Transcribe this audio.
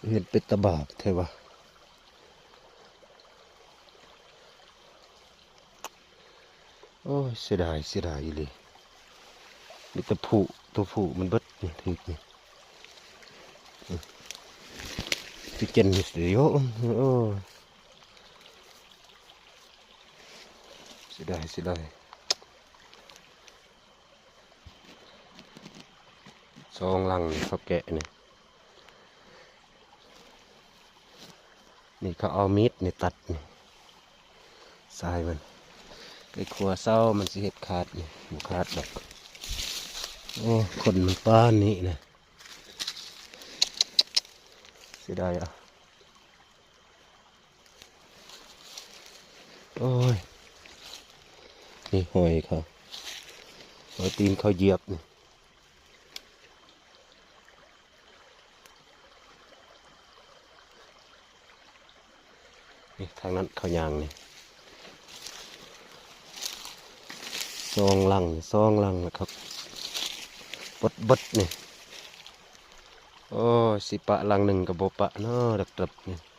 ເຫັນເປັນຕາບາບແທ້ວະ. ໂອ້ຍ ເສຍດາຍ ເສຍດາຍອີ່ຫຼີ. ມີແຕ່ຜຸ ຕົວຜຸມັນເບິດນີ້ ຖືກນີ້. ອື ຊິເຈັນຢູ່ ໂອ້ ເສຍດາຍ ເສຍດາຍ. ສອງຫຼັງນີ້ເຂົາແກະນີ້. ນີ້ເຂົາເອົາມີດນີ້ຕັດນີ້ ຊາຍມັນ. ໄກ່ຂົວເຊົາມັນຊິເຮັດຂາດນີ້ ບໍ່ຂາດດອກ. ໂອ້ ຄົນມັນປານນີ້ນະ ເສຍດາຍອະ. ໂອ້ຍ ນີ້ຮອຍເຂົາ ຮອຍຕີນເຂົາຢຽບນີ້. ນີ້ທາງນັ້ນເຂົາຍ່າງນີ້ ສອງຫຼັງ ສອງຫຼັງແລ້ວຄັບ ເບິດ ເບິດນີ້. ໂອ້ຍ ຊິປະຫຼັງໜຶ່ງກໍບໍ່ປະເນາະ ດັກເຕີບນີ້.